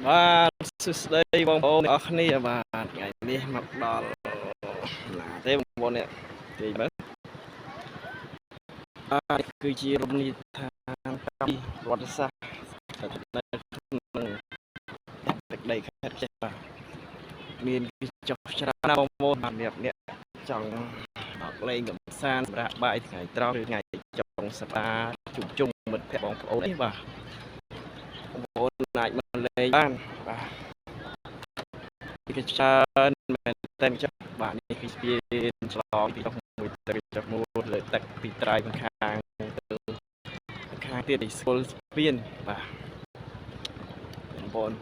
បាទសួស្តីបងប្អូនទាំងអស់គ្នាបាទថ្ងៃនេះមកដល់ណាទេបងប្អូននេះទេមើលបាទគឺជារមណីយដ្ឋានប្រវត្តិសាស្ត្រស្ថិតនៅក្នុងទឹកដីខេត្តចេះបាទមានចុះច្រើនណាស់បងប្អូនបាទអ្នកអ្នកចង់មកលេងកម្សាន្តសម្រាប់បាយថ្ងៃត្រង់ឬថ្ងៃចុងសប្តាហ៍ជួបជុំមិត្តភក្តិបងប្អូននេះបាទបងប្អូនអាចមកលេងបានបាទគឺច្រើនមែនតែចុះបាទនេះគឺស្ពានឆ្លងពីចុះមួយទៅចុះមួយលើទឹកពីត្រៃម្ខាងទៅខាងទៀតនេះស្គាល់ស្ពានបាទបងប្អូន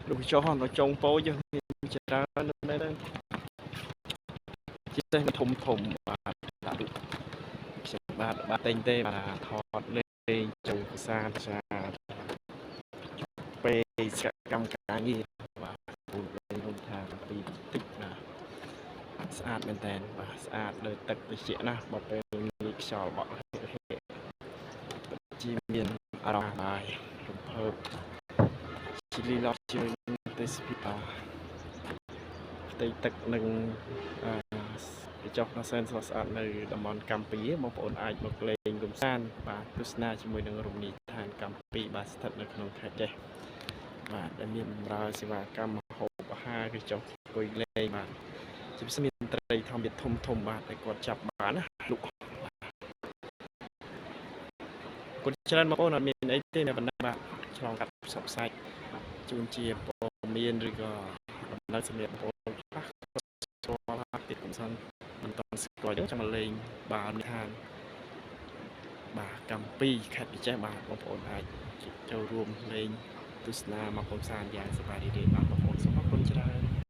លោកចុះនៅចុងពោជមានច្រើនមែនទេជាពិសេសធំធំបាទដាក់រូបខ្ញុំបាទបាទតែងទេបាទថតលេងចូលភាសាភាសាពេលសកម្មការងារបាទពូលេងរំថាពីតិចបាទស្អាតមែនតើបាទស្អាតលើទឹកត្រជាក់ណាស់បើពេលងាយខ្យល់បក់ហេហេជាមានអារម្មណ៍បាយរំភើបជាលីឡប់ជាមួយទេសភាពបាទផ្ទៃទឹកនិងអឺកញ្ចុះដ៏សែនស្រស់ស្អាតនៅតំបន់កម្ពុជាបងប្អូនអាចមកលេងកម្សាន្តបាទទស្សនាជាមួយនឹងរមណីយដ្ឋានកម្ពុជាបាទស្ថិតនៅក្នុងខេត្តចេះបាទដែលមានបម្រើសេវាកម្មម្ហូបអាហារកញ្ចុះអង្គុយលេងបាទជាពិសេសមានត្រីធម្មជាតិធំធំបាទដែលគាត់ចាប់បានណាលក់គាត់ច្រើនបងប្អូនអត់មានអីទេនៅបណ្ណាបាទឆ្លងកាត់ផ្សព្វផ្សាយជូនជាព័ត៌មានឬក៏ដំណឹងសម្រាប់បងប្អូនខ្លះគាត់ស្គាល់ហើយទៀតកំសន្នមិនតន់ស្គាល់ចឹងចាំមកលេងបាលឋានបាទកម្ពីខេត្តពិចេះបាទបងប្អូនអាចចូលរួមលេងទស្សនាមកកំសាន្តយ៉ាងសប្បាយរីករាយបាទបងប្អូនសូមអរគុណច្រើន។